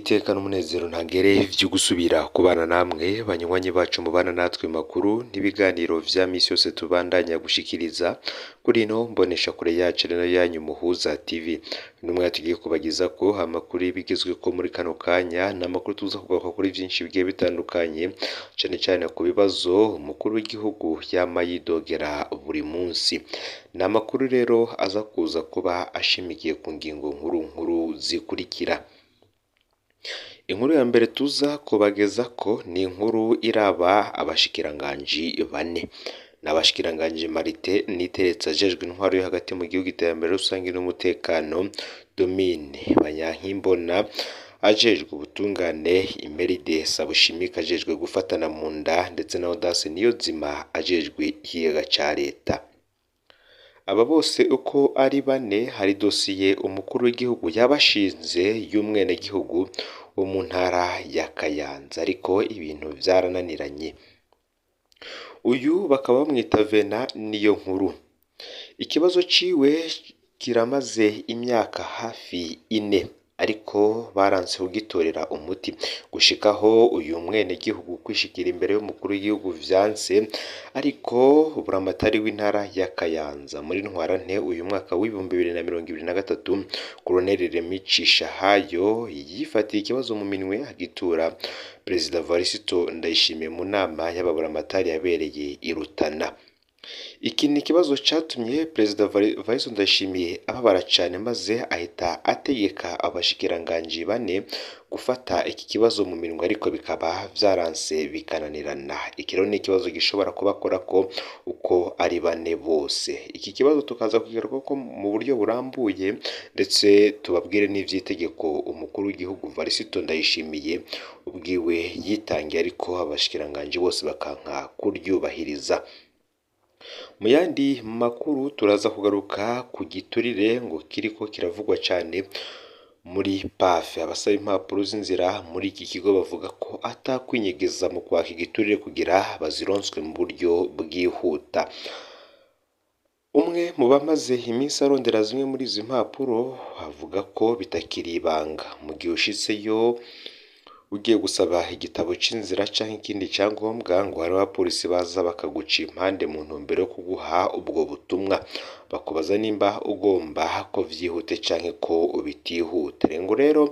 Niteka n'umunezero ntangere vyo gusubira kubana namwe banywanyi bacu mubana natwe makuru n'ibiganiro vya misi yose tubandanya gushikiriza kuri ino mbonesha kure yacu rero yanyu Muhuza TV. N'umwe tugiye kubagezako amakuru y'ibigezweko muri kano kanya, n'amakuru tuza kugaruka kuri vyinshi bigiye bitandukanye, cane cane ku bibazo umukuru w'igihugu yama yidogera buri munsi. Ni amakuru rero aza kuza kuba ashimikiye ku ngingo nkuru nkuru zikurikira. Inkuru ya mbere tuza kubagezako ni inkuru iraba abashikiranganji bane. Ni abashikiranganji Marite Niteretse ajejwe intwaro yo hagati mu gihugu, iterambere rusange n'umutekano, Domine Banyankimbona ajejwe ubutungane, Imeride Sabushimike ajejwe gufatana mu nda, ndetse na Audace Niyonzima ajejwe ikigega ca leta. Aba bose uko ari bane hari dosiye umukuru w'igihugu yabashinze y'umwenegihugu wo mu ntara ya Kayanza, ariko ibintu vyarananiranye. Uyu bakaba bamwita Vena Niyonkuru. Ikibazo ciwe kiramaze imyaka hafi ine, ariko baranse kugitorera umuti gushikaho uyu mwenegihugu kwishikira imbere y'umukuru w'igihugu vyanse, ariko buramatari w'intara ya Kayanza muri ntwarante uyu mwaka w'2023 Colonel Remy Cishahayo yifatiye ikibazo mu minwe agitura Perezida Varisito Ndayishimiye mu nama y'ababuramatari yabereye i Rutana. Iki ni ikibazo catumye Perezida Varisito Ndayishimiye ababara cane, maze ahita ategeka abashikiranganji bane gufata iki kibazo mu minwe, ariko bikaba vyaranse bikananirana. Iki rero ni ikibazo gishobora kubakorako uko ari bane bose. Iki kibazo tukaza kukigarukako mu buryo burambuye, ndetse tubabwire n'ivy'itegeko umukuru w'igihugu Varisito Ndayishimiye ubwiwe yitangiye, ariko abashikiranganji bose bakanka kuryubahiriza. Mu yandi makuru turaza kugaruka ku giturire ngo kiriko kiravugwa cane muri PAF. Abasaba impapuro z'inzira muri iki kigo bavuga ko atakwinyegeza mu kwaka igiturire kugira bazironswe mu buryo bwihuta. Umwe mu bamaze iminsi arondera zimwe muri izi mpapuro avuga ko bitakiri ibanga. Mu gihe ushitseyo ugiye gusaba igitabo c'inzira canke ikindi cyangombwa, ngo hari abapolisi baza bakaguca impande mu ntumbero yo kuguha ubwo butumwa, bakubaza nimba ugomba ko vyihute canke ko bitihuta. Ngo rero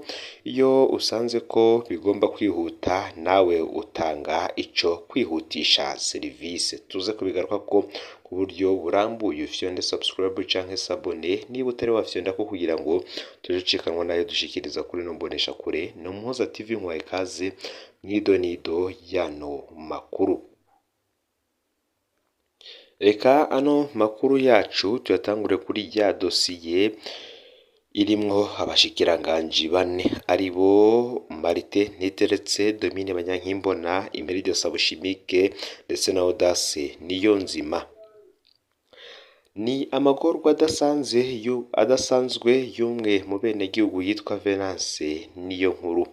iyo usanze ko bigomba kwihuta, nawe utanga ico kwihutisha serivisi. Tuze kubigarukako ku buryo burambuye. Ufyonde subscribe canke s'abonner niba utari wafyonda ko, kugira ngo tuje ucikanwa nayo dushikiriza kuri ino mbonesha kure. No Muhoza TV nkwaye ikaze mw'idonido y'ano makuru. Reka ano makuru yacu tuyatangure kuri ya dosiye irimwo abashikiranganji bane, aribo Marite Niteretse, Domine Banyankimbona, Imeride Sabushimike ndetse na Audace Niyonzima. Ni amagorwa adasanzwe y'umwe mu benegihugu yitwa Venance Niyonkuru.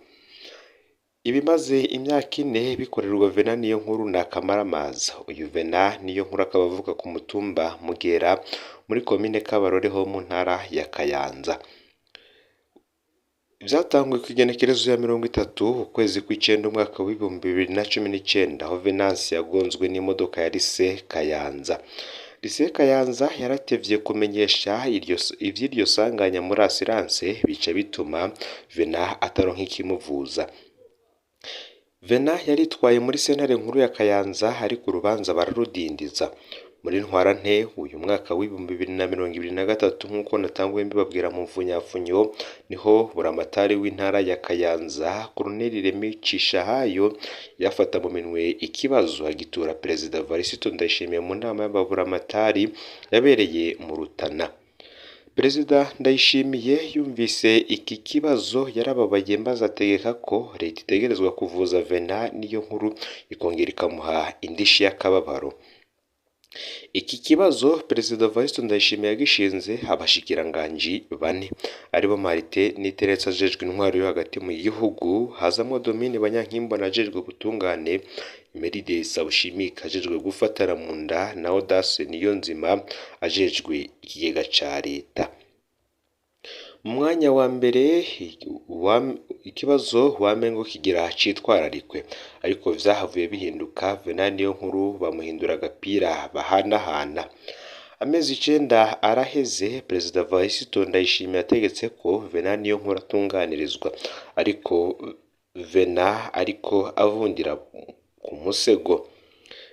Ibimaze imyaka ine bikorerwa Vena Niyonkuru ni akamaramaza. Uyu Vena Niyonkuru akaba avuka ku mutumba Mugera muri komine Kabarore ho mu ntara ya Kayanza. Vyatanguye kw'igenekerezo ya 30 ukwezi kw'icenda umwaka w'2019, aho Venance yagonzwe n'imodoka ya Lycée Kayanza. Lycée Kayanza yaratevye kumenyesha ivy'iryo sanganya muri assurance, bica bituma Vena ataronka ikimuvuza. Vena yaritwaye muri sentare nkuru ya Kayanza, ariko urubanza bararudindiza. Muri ntwarante uyu mwaka w'2023, nk'uko natanguye mbibabwira mu mfunyafunyo, niho buramatari w'intara ya Kayanza Colonel Remy Cishahayo yafata mu minwe ikibazo agitura Perezida Varisito Ndayishimiye mu nama y'ababuramatari yabereye mu Rutana. Perezida Ndayishimiye yumvise iki kibazo yarababaye, maze ategeka ko leta itegerezwa kuvuza Vena Niyonkuru ikongera ikamuha indishi y'akababaro. Iki kibazo Perezida Varisito Ndayishimiye yagishinze abashikiranganji bane, aribo Marite Niteretse ajejwe intwaro yo hagati mu gihugu, hazamwo Domine Banyankimbona ajejwe ubutungane, Imeride Sabushimike ajejwe gufatana mu nda na Audace Niyonzima ajejwe ikigega ca leta. Mu mwanya wa mbere ikibazo wamengo kigira citwararikwe, ariko vyahavuye bihinduka. Venant Niyonkuru bamuhindura agapira bahanahana. Amezi 9 araheze Perezida Varisito Ndayishimiye ategetse ko Venant Niyonkuru atunganirizwa, ariko Venant ariko avundira ku musego.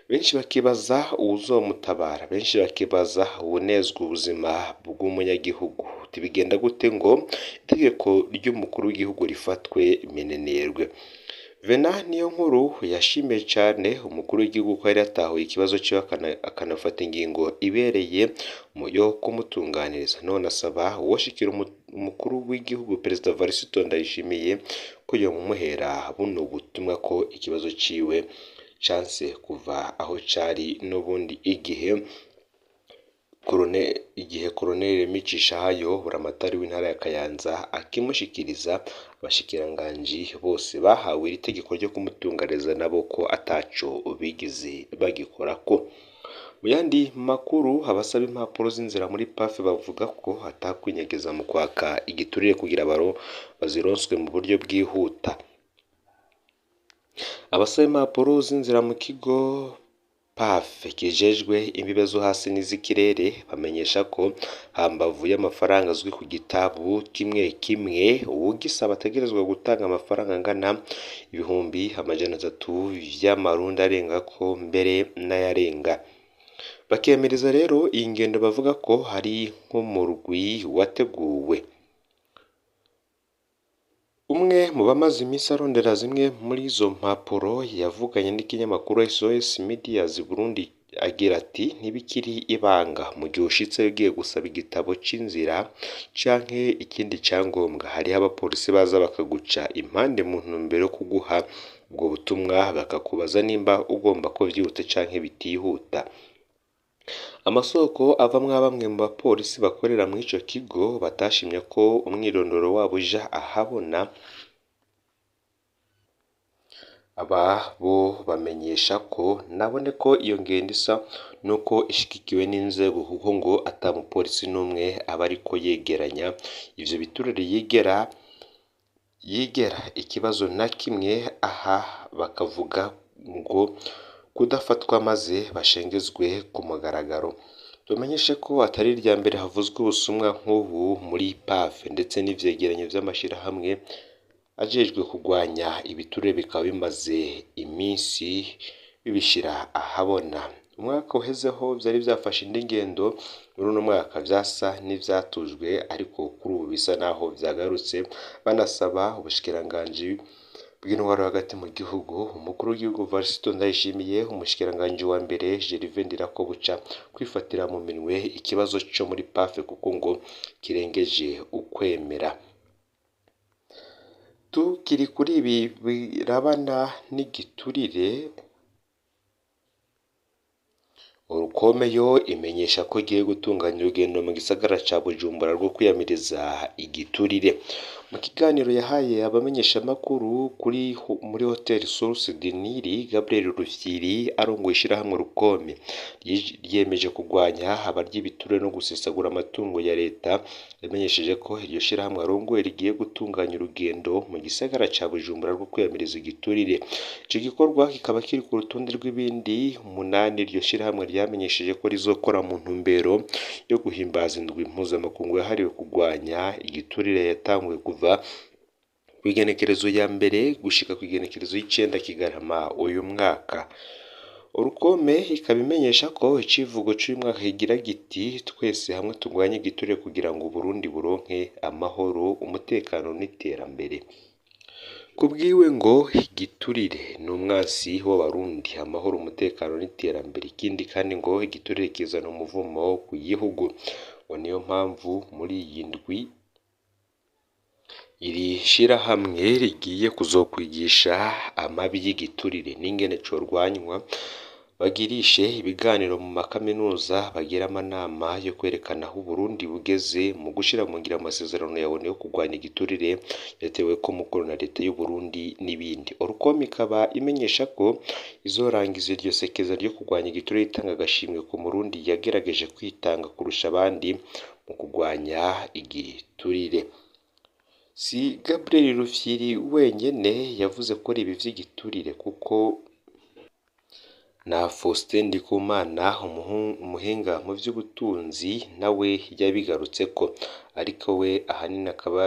Benshi bakibaza uwuzomutabara, benshi bakibaza uwunezwa ubuzima bw'umunyagihugu. Bigenda gute ngo itegeko ry'umukuru w'igihugu rifatwe minenerwe? Venant Niyonkuru yashimiye cane umukuru w'igihugu ko yari yatahuye ikibazo ciwe akanafata ingingo ibereye yo kumutunganiriza. None asaba uwoshikira umukuru w'igihugu Perezida Varisito Ndayishimiye ko yomumuhera buno butumwa ko ikibazo ciwe canse kuva aho cari n'ubundi igihe Colonel Micishahayo buramatari w'intara ya Kayanza akimushikiriza. Abashikiranganji bose bahawe iri tegeko ryo kumutunganiza nabo ko ataco bigeze bagikorako. Mu yandi makuru, abasaba impapuro z'inzira muri PAF bavuga ko atakwinyegeza mu kwaka igiturire kugira bazironswe mu buryo bwihuta. Abasaba impapuro z'inzira mu kigo PAF kijejwe imbibe zo hasi n'iz'ikirere bamenyesha ko hambavu y'amafaranga azwi ku gitabu kimwe kimwe, uwugisaba ategerezwa gutanga amafaranga angana 300,000 vy'amarundi arenga ko mbere n'ayarenga. Bakemereza rero iyi ngendo bavuga ko hari nk'umurwi wateguwe. Umwe mu bamaze iminsi arondera zimwe muri izo mpapuro yavuganye n'ikinyamakuru SOS Medias Burundi agira ati: ntibikiri ibanga mu gihe ushitse ugiye gusaba igitabo c'inzira canke ikindi cangombwa, hariho abapolisi baza bakaguca impande mu ntumbero yo kuguha ubwo butumwa, bakakubaza nimba ugomba ko vyihuta canke bitihuta. Amasoko avamwo bamwe mu bapolisi bakorera muri ico kigo batashimye ko umwirondoro wabo uja ahabona, aba bo bamenyesha ko nabone ko iyo ngendo isa nuko ishigikiwe n'inzego, kuko ngo ata mupolisi n'umwe aba ariko yegeranya ivyo biturire yigera ikibazo na kimwe. Aha bakavuga ngo kudafatwa maze bashengezwe ku mugaragaro. Tumenyeshe ko atari irya mbere havuzwe ubusumwa nk'ubu muri PAF, ndetse n'ivyegeranyo vy'amashirahamwe ajejwe kugwanya ibiturire bikaba bimaze iminsi bibishira ahabona. Umwaka uhezeho vyari vyafashe indi ngendo, muri uno mwaka vyasa n'ivyatujwe, ariko kuri ubu bisa naho vyagarutse. Banasaba ubushikiranganji bw'intwaro hagati mu gihugu, umukuru w'igihugu Varisito Ndayishimiye, umushikiranganji wa mbere Gervais Ndirakobuca kwifatira mu minwe ikibazo co muri PAF kuko ngo kirengeje ukwemera. Tukiri kuri ibi birabana n'igiturire, Urukomeyo imenyesha ko igiye gutunganya urugendo mu gisagara ca Bujumbura rwo kwiyamiriza igiturire. Mu kiganiro yahaye abamenyeshamakuru muri Hotel Source du Nil, Gabriel Rufyiri arongoye ishirahamwe Rukome ryiyemeje kugwanya abarya ibiturire no gusesagura amatungo ya leta, yamenyesheje ko iryo shirahamwe arongoye rigiye gutunganya urugendo mu gisagara ca Bujumbura rwo kwiyamiriza igiturire. Ico gikorwa kikaba kiri ku rutonde rw'ibindi 8 iryo shirahamwe ryamenyesheje ko rizokora mu ntumbero yo guhimbaza indwi mpuzamakungu yahariwe kugwanya igiturire yatanguye kuva kw'igenekerezo ya mbere gushika kw'igenekerezo y'icenda Kigarama uyu mwaka. Urukome ikaba imenyesha ko icivugo c'uyu mwaka kigira giti: twese hamwe turwanye igiturire kugira ngo Uburundi buronke amahoro, umutekano n'iterambere. Kubwiwe ngo igiturire ni umwansi w'Abarundi, amahoro, umutekano n'iterambere. Ikindi kandi ngo igiturire kizana umuvumo ku gihugu. Ngo niyo mpamvu muri iyi ndwi iri shirahamwe rigiye kuzokwigisha amabi y'igiturire n'ingene corwanywa, bagirishe ibiganiro mu makaminuza, bagire amanama yo kwerekana aho Uburundi bugeze mu gushira mu ngiro amasezerano ya ONU yo kurwanya igiturire yateweko umukono na leta y'Uburundi n'ibindi. Orcom ikaba imenyesha ko izorangiza iryo sekeza ryo kurwanya igiturire itanga agashimwe ku Murundi yagerageje kwitanga kurusha abandi mu kugwanya igiturire. Si Gabriel Rufyiri wenyene yavuze ko ibi vy'igiturire, kuko na Faustin Ndikumana, umuhinga mu vy'ubutunzi, nawe yabigarutseko, ariko we ahanini akaba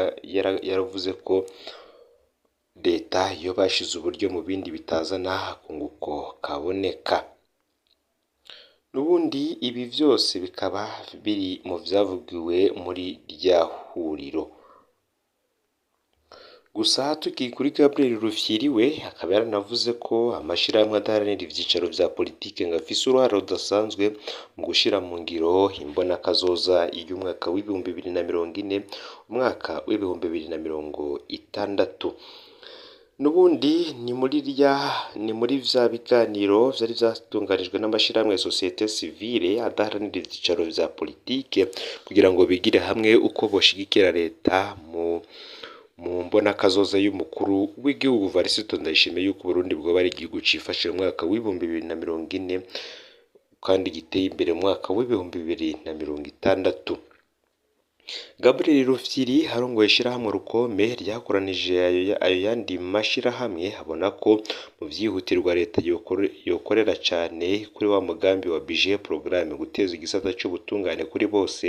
yaravuze ko leta yoba yashize uburyo mu bindi bitazana akunguko kaboneka. N'ubundi ibi vyose bikaba biri mu vyavugiwe muri rya huriro. Gusa tukiri kuri Gabriel Rufyiri, we akaba yaranavuze ko amashirahamwe adaharanira ivyicaro vya politike ngo afise uruhara rudasanzwe mu gushira mu ngiro imbonakazoza y'umwaka w'2040, umwaka w'2060. N'ubundi ni muri vya biganiro vyari vyatunganijwe n'amashirahamwe ya societe civile adaharanira ivyicaro vya politike, kugira ngo bigire hamwe uko boshigikira leta mu mbonakazoza y'umukuru w'igihugu Varisito Ndayishimiye, yuko Uburundi bwoba ari igihugu cifashe mu mwaka w'2040 kandi giteye imbere mu mwaka w'2060. Gabriel Rufyiri arongoye ishirahamwe Rukome ryakoranije ayo yandi mashirahamwe, abona ko mu vyihutirwa leta yokorera cane kuri wa mugambi wa budget programme, guteza igisata c'ubutungane kuri bose,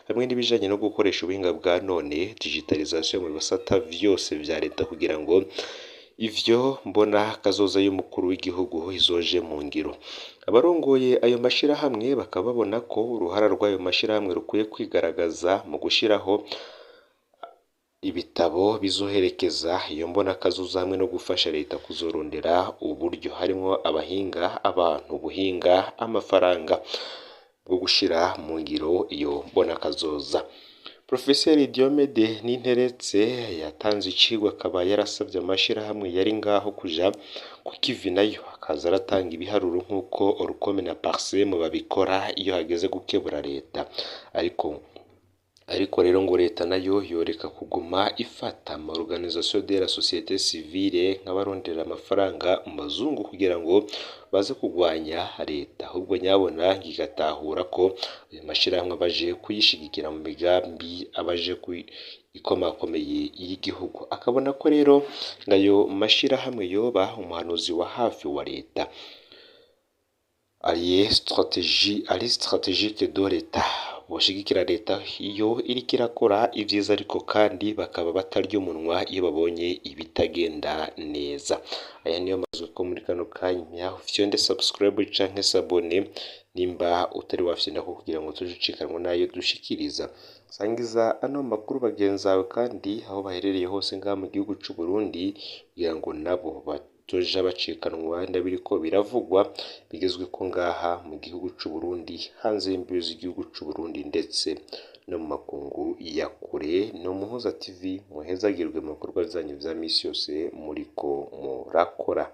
hamwe n'ibijanye no gukoresha ubuhinga bwa none digitalisation mu bisata vyose vya leta, kugira ngo ivyo mbona kazoza y'umukuru w'igihugu izoje mu ngiro. Abarongoye ayo mashirahamwe bakaba babona ko uruhara rw'ayo mashirahamwe rukwiye kwigaragaza mu gushiraho ibitabo bizoherekeza iyo mbonakazoza, hamwe no gufasha leta kuzorondera uburyo harimwo abahinga, abantu, ubuhinga, amafaranga bwo gushira mu ngiro iyo mbonakazoza. Profeseri Diomede Ninteretse yatanze icigwa, akaba yarasavye amashirahamwe yari ngaho kuja ku kivi, nayo akaza aratanga ibiharuro nk'uko Orukome na Parsem babikora iyo hageze gukebura leta. Ariko rero ngo leta nayo yoreka kuguma ifata ama organisation de la société civile nk'abarondera amafaranga mu bazungu kugira ngo baze kugwanya leta, ahubwo nyabona igatahura ko ayo mashirahamwe abaje kuyishigikira mu migambi abaje ikomakomeye y'igihugu. Akabona ko rero ayo mashirahamwe yoba umuhanuzi wa hafi wa leta, allié stratégique de l'État, boshigikira leta iyo iriko irakora ivyiza, ariko kandi bakaba batarya umunwa iyo babonye ibitagenda neza. Aya niyo mazwi ko muri kano kanya. Ufyonde subscribe canke s'abonner nimba utari wafyondako, kugira ngo tuje ucikanwa nayo dushikiriza. Sangiza ano makuru bagenzi bawe kandi aho baherereye hose ngaha mu gihugu c'u Burundi, kugira ngo nabo batoja bacikanwa n'ibiriko biravugwa bigezweko ngaha mu gihugu c'u Burundi, hanze y'imbibe z'igihugu c'u Burundi ndetse no mu makungu ya kure. Ni Umuhuza TV, muhezagirwe mu bikorwa vyanyu vya misi yose muriko murakora.